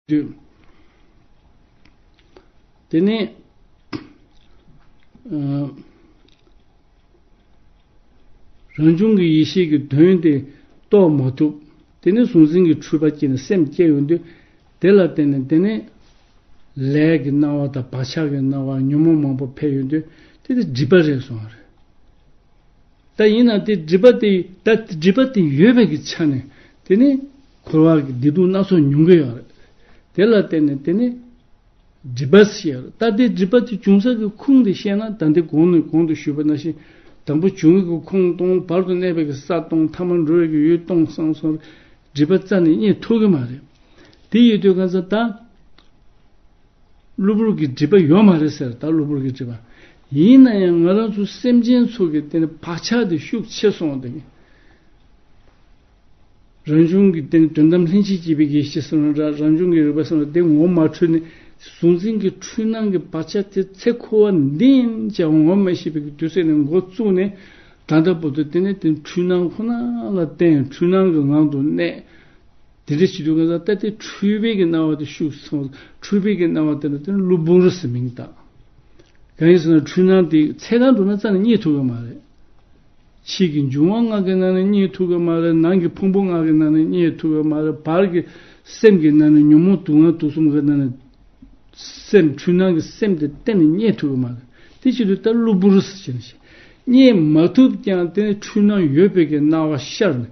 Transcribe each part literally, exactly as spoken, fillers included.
དུས། དེ་ནས་ཨ་རང་བྱུང་གི་ཡེ་ཤེས་ཀྱི་དོན་དེ་རྟོགས་མ་ཐུབ། དེ་ནས་གཟུང་འཛིན་གྱི་འཁྲུལ་པ་སྐྱེས་ནས་སེམས་སྐྱེ་ཡོང་དུས། དེ་ལ་བརྟེན་ནས་དེ་ནས་ལས་ཀྱི་སྣང་བ་དང་བག་ཆགས་ཀྱི་སྣང་བ་ཉོན་མོངས་མང་པོ་འཕེལ་ཡོང་དུས། དེ་དེ་སྒྲིབ་པ་རེད་གསུངས་པ་རེད། ད་ཡིན་ན་དེ་སྒྲིབ་པ་དེ་ད་སྒྲིབ་པ་དེ་ཡོད་པའི་གི་ཆ་ནས་དེ་ནི་འཁོར་བ་གི་བདེ་སྡུག་སྣ་ཚོགས་མྱོང་གི་ཡོད་རེད། དེ་ལ་བརྟེན་ནས་དེ་ནི་སྒྲིབ་པ་ཟེར་ཡོད་རེད། ད་དེ་སྒྲིབ་པ་དེ་བྱུང་ས་གི་ཁུངས་དེ་བཤད་ན། ད་འདི་གོང་ནས་གོང་དུ་ཞུས་པ་ནང་བཞིན། དང་པོ་བྱུང་བའི་གི་ཁུངས་སྟོང་། བར་དུ་གནས་པའི་གི་ས་སྟོང་། ཐ་མ་འགྲོ་བའི་གི་ཡུལ་སྟོང་བསམ་སོང་། སྒྲིབ་པ་རྩ་ནས་རྙེད་ཐུབ་ཀྱི་མ་རེད། དེ་ཡོད་དུས་གང་ཟག་ད་གློ་བུར་གྱི་སྒྲིབ་པ་ཡོད་མ་རེད་ཟེར། ད་གློ་བུར་གྱི་སྒྲིབ་པ། ཡིན་ན་ཡང་ང་རང་ཚོ་སེམས་ཅན་ཚོ་གི་དེ་ནི་བག་ཆགས་དེ་ཤུགས་ཆེ་སོང་། དེ་ནི་རང་བྱུང་གི་དེ་ནི་དོན་དམ་ལྷན་ཅིག་སྐྱེས་པའི་ཡེ་ཤེས་ཟེར་རུང་འདྲ། རང་བྱུང་གི་རིག་པ་ཟེར་རུང་དེ་ངོ་མ་འཕྲོད་ནས། གཟུང་འཛིན་གྱི་འཁྲུལ་སྣང་གི་བག་ཆགས་དེ་ཚེ་འཁོར་བ་འདི་ཡིན་ཅེས་ངོ་མ་ཤེས་པའི་དུས་ཚོད་ནས་འགོ་བཙུགས་ནས། ད་ལྟ་བར་དུ་དེ་ནི་དེ་འཁྲུལ་སྣང་ཁོ་ན་ལ་བརྟེན། འཁྲུལ་སྣང་གི་ངང་དུ་གནས། དེ་འདྲ་བྱེད་དུས་གང་ཟག་ད་དེ་འཁྲུལ་པའི་གི་སྣང་བ་དེ་ཤུགས་སོང་། འཁྲུལ་པའི་གི་སྣང་བ་དེ་ལ་དེ་ནི་གློ་བུར་ཟེར་མིང་བཏགས། གང་ཡིན་ཟེར་ན་འཁྲུལ་སྣང་དེ་ཚད་གང་འགྲོ་ན་རྩ་ནས་རྙེད་ཐུབ་ཀྱི་མ་རེད། ཕྱི་གི་འབྱུང་བ་ལྔ་གི་ནང་ནས་རྙེད་ཐུབ་ཀྱི་མ་རེད། ནང་གི་ཕུང་པོ་ལྔ་གི་ནང་ནས་རྙེད་ཐུབ་ཀྱི་མ་རེད། བར་གྱི་སེམས་ཀྱི་ནང་ནས་ཉོན་མོངས་དུག་ལྔ་དུག་གསུམ་གི་ནང་ནས་སེམས་འཁྲུལ་སྣང་གི་སེམས་དེ་གཏན་ནས་རྙེད་ཐུབ་ཀྱི་མ་རེད། དེ་བྱེད་དུས་ད་གློ་བུར་ཟེར་ནས་ཤེས། རྙེད་མ་ཐུབ་ཀྱང་དེ་ནི་འཁྲུལ་སྣང་ཡོད་པའི་གི་སྣང་བ་ཤར་ནས།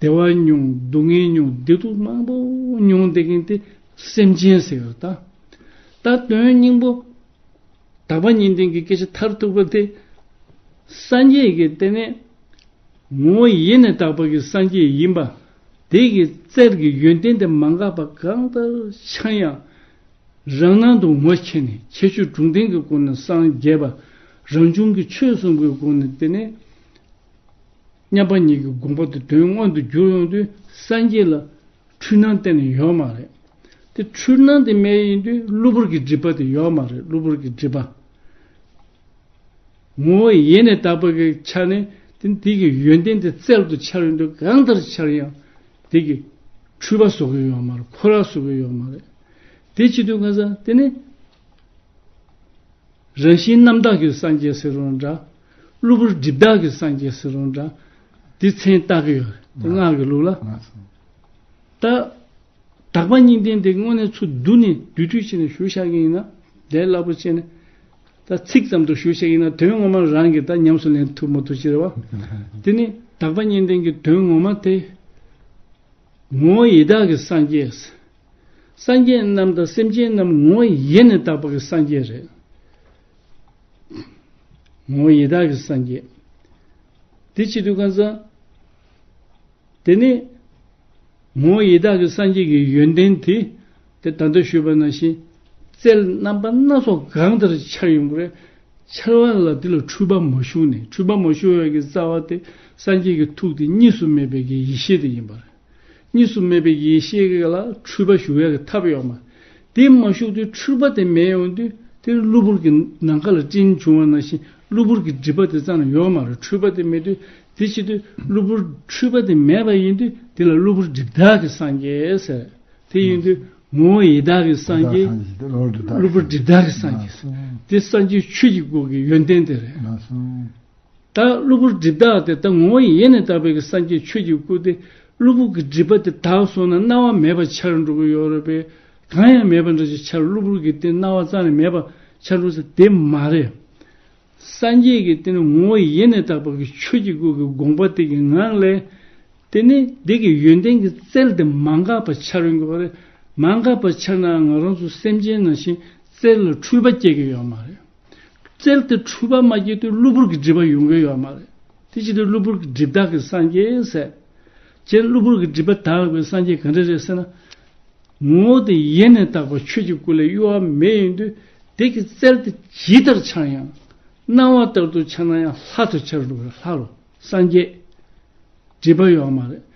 བདེ་བ་མྱོང་། སྡུག་བསྔལ་མྱོང་། བདེ་སྡུག་མང་པོ་མྱོང་བསྡད་མཁན་དེ་སེམས་ཅན་ཟེར་བ་ད། ད་དོན་སྙིང་པོ་དག་པ་གཉིས་ལྡན་གྱི་སྐད་ཆ་མཐར་ཐུག་པ་དེ། སངས་རྒྱས་ཀྱི་དེ་ནས་ངོ་བོ་ཡེ་ནས་དག་པ་གི་སངས་རྒྱས་ཡིན་པ། དེ་གི་རྩལ་གྱི་ཡོན་ཏན་དེ་མ་འགགས་པ་གང་ལྟར་འཆར་ཡང་། རང་སྣང་དུ་ངོ་མཁྱེན་ནས་ཁྱད་ཆོས་དྲུག་ལྡན་གྱི་སྒོ་ནས་སངས་རྒྱས་པ། རང་བྱུང་གི་ཆོས་གསུམ་གྱི་སྒོ་ནས་དེ་ནས་མཉམ་པ་ཉིད་ཀྱི་དགོངས་པ་དེ་དོན་མངོན་དུ་གྱུར་ཡོང་དུས་སངས་རྒྱས་ལ་འཁྲུལ་སྣང་གཏན་ནས་ཡོད་མ་རེད། དེ་འཁྲུལ་སྣང་དེ་མེད་ཡིན་དུས་གློ་བུར་གྱི་སྒྲིབ་པ་དེ་ཡོད་མ་རེད། གློ་བུར་གྱི་སྒྲིབ་པ། ངོ་བོ་ཡེ་ནས་དག་པ་གི་ཆ་ནས་དེ་དེ་གི་ཡོན་ཏན་དེ་རྩལ་དུ་འཆར་ཡོང་དུས་གང་ལྟར་འཆར་ཡང་དེ་གི་འཁྲུལ་པ་བཟོ་གི་ཡོད་མ་རེད། འཁོར་བ་བཟོ་གི་ཡོད་མ་རེད། དེ་བྱེད་དུས་གང་ཟག་དེ་ནི་རང་བཞིན་རྣམ་དག་གི་སངས་རྒྱས་ཟེར་རུང་འདྲ། གློ་བུར་སྒྲིབ་དག་གི་སངས་རྒྱས་ཟེར་རུང་འདྲ། དེ་མཚན་བཏགས་ཀྱི་ཡོད་རེད། དེ་སྔགས་ཀྱི་ལུགས་ལ། ད་དག་པ་གཉིས་ལྡན་དེ་དངོས་གནས་ཚུར་བསྡུ་ནས་བསྡུས་བསྡུས་བྱས་ནས་ཞུ་བཞག་གི་ཡིན་ན། དེ་རླབས་པོ་ཆེ་ནས་ད་ཚིག་ཙམ་དུ་ཞུ་བཞག་གི་ཡིན་ན། དོན་ངོ་མ་རང་གིས་ད་ཉམས་སུ་ལེན་ཐུབ་མ་ཐུབ་ཅིག་རེད་བ། དེ་ནི་དག་པ་གཉིས་ལྡན་གྱི་དོན་ངོ་མ་དེ་ངོ་བོ་ཡེ་དག་གི་སངས་རྒྱས། སངས་རྒྱས་རྣམས་དང་སེམས་ཅན་རྣམས་ངོ་བོ་ཡེ་ནས་དག་པ་གི་སངས་རྒྱས་རེད། ངོ་བོ་ཡེ་དག་གི་སངས་རྒྱས། དེ་བྱེད་དུས་གང་ཟག་དེ་ནི་ངོ་བོ་ཡེ་དག་གི་སངས་རྒྱས་ཀྱི་ཡོན་ཏན་དེ། དེ་ད་ལྟ་ཞུས་པ་ནང་བཞིན་རྩལ་རྣམ་པ་སྣ་ཚོགས་གང་ལྟར་འཆར་ཡོང་གི་རེད། འཆར་བ་ལ་དེ་ལ་འཁྲུལ་པ་མ་ཞུགས་ནས། འཁྲུལ་པ་མ་ཞུགས་པའི་གི་རྩ་བ་དེ་སངས་རྒྱས་ཀྱི་ཐུགས་དེ་གཉིས་སུ་མེད་པའི་གི་ཡེ་ཤེས་དེ་ཡིན་པ་རེད། གཉིས་སུ་མེད་པའི་ཡེ་ཤེས་ཀྱི་ལ་འཁྲུལ་པ་ཞུགས་ཡག་གི་ཐབས་ཡོད་མ་རེད། དེ་མ་ཞུགས་དུས་འཁྲུལ་པ་དེ་མེད་ཡོང་དུས་དེ་གློ་བུར་གྱི་ནམ་མཁའ་ལ་སྤྲིན་བྱུང་བ་ནང་བཞིན་གློ་བུར་གྱི་སྒྲིབ་པ་དེ་རྩ་ནས་ཡོད་མ་རེད། འཁྲུལ་པ་དེ་མེད་དུས་དེ་བྱེད་དུས་གློ་བུར་འཁྲུལ་པ་དེ་མེད་པ་ཡིན་དུས་དེ་ལ་གློ་བུར་སྒྲིབ་དག་གི་སངས་རྒྱས་ཟེར། དེ་ཡིན་དུས་ངོ་བོ་ཡེ་དག་གི་སངས་རྒྱས། གློ་བུར་སྒྲིབ་དག་གི་སངས་རྒྱས། དེ་སངས་རྒྱས་ཆོས་ཀྱི་སྐུ་གི་ཡོན་ཏན་དེ་རེད། ད་གློ་བུར་སྒྲིབ་དག་དེ་ད་ངོ་བོ་ཡེ་ནས་དག་པའི་གི་སངས་རྒྱས་ཆོས་ཀྱི་སྐུ་དེ་གློ་བུར་གྱི་སྒྲིབ་པ་དེ་དག་སོང་ན་སྣང་བ་མེད་པ་འཆར་འགྲོ་གི་ཡོད་རེད་པས། གང་ཡང་མེད་པ་འདྲ་ཞིག་འཆར། གློ་བུར་གྱི་དེ་སྣང་བ་རྩ་ནས་མེད་པ་འཆར་འགྲོ་ཟེར་དེ་མ་རེད། སངས་རྒྱས་ཀྱི་དེ་ནི་ངོ་བོ་ཡེ་ནས་དག་པ་གི་ཆོས་ཀྱི་སྐུ་གི་དགོངས་པ་དེ་གི་ངང་ལས། དེ་ནི་དེ་གི་ཡོན་ཏན་གྱི་རྩལ་དེ་མ་འགགས་པ་འཆར་ཡོང་གི་ཡོད་རེད། མ་འགགས་པ་འཆར་ན་ང་རང་ཚོ་སེམས་ཅན་ནང་བཞིན་རྩལ་ལ་འཁྲུལ་པ་སྐྱེ་གི་ཡོད་མ་རེད། རྩལ་དེ་འཁྲུལ་པ་མ་སྐྱེས་དུས་གློ་བུར་གྱི་སྒྲིབ་པ་ཡོང་གི་ཡོད་མ་རེད། དེ་བྱེད་དུས་གློ་བུར་གྱི་སྒྲིབ་དག་གི་སངས་རྒྱས་ཟེར། ཅེས་གློ་བུར་གྱི་སྒྲིབ་པ་དག་པའི་སངས་རྒྱས་ག་འདྲ་རེད་ཟེར་ན། ངོ་བོ་དེ་ཡེ་ནས་དག་པ་ཆོས་ཀྱི་སྐུ་ལས་གཡོ་བ་མེད་ཡིན་དུས་དེ་གི་རྩལ་དེ་ཇི་ལྟར་འཆར་ཡང་། སྣང་བ་ལྟར་དུ་འཆར་ན་ཡང་ལྷ་དུ་འཆར་འགྲོ་བའི་ལྷ་རུ་སངས་རྒྱས། སྒྲིབ་པ་ཡོད་མ་རེད།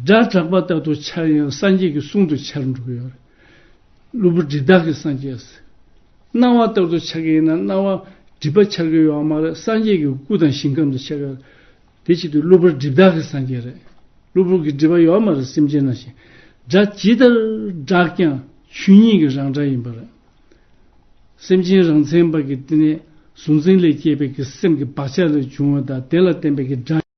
སྒྲ་གྲགས་པ་ལྟར་དུ་འཆར་ཡང་སངས་རྒྱས་ཀྱི་གསུང་དུ་འཆར་འགྲོ་གི་ཡོད་རེད། གློ་བུར་སྒྲིབ་དག་གི་སངས་རྒྱས། སྣང་བ་ལྟར་དུ་འཆར་གྱི་ཡིན་ན་སྣང་བ་སྒྲིབ་པ་འཆར་གྱི་ཡོད་མ་རེད། སངས་རྒྱས་ཀྱི་སྐུ་དང་ཞིང་ཁམས་དུ་འཆར་གྱི་ཡོད་རེད། དེ་བྱེད་དུས་གློ་བུར་སྒྲིབ་དག་གི་སངས་རྒྱས་རེད། གློ་བུར་གྱི་སྒྲིབ་པ་ཡོད་མ་རེད་སེམས་ཅན་ནང་བཞིན། སྒྲ་ཇི་ལྟར་བསྒྲགས་ཀྱང་ ཆོས་ཉིད་ཀྱི་རང་སྒྲ་ཡིན་པ་རེད། སེམས་ཅན་རང་མཚན་པ་གི་དེ་ནས་གཟུང་འཛིན་ལས་སྐྱེས་པའི་གི་སེམས་ཀྱི་བག་ཆགས་ལས་བྱུང་བ་དང་དེ་ལ་བརྟེན་པའི་གི་སྒྲ་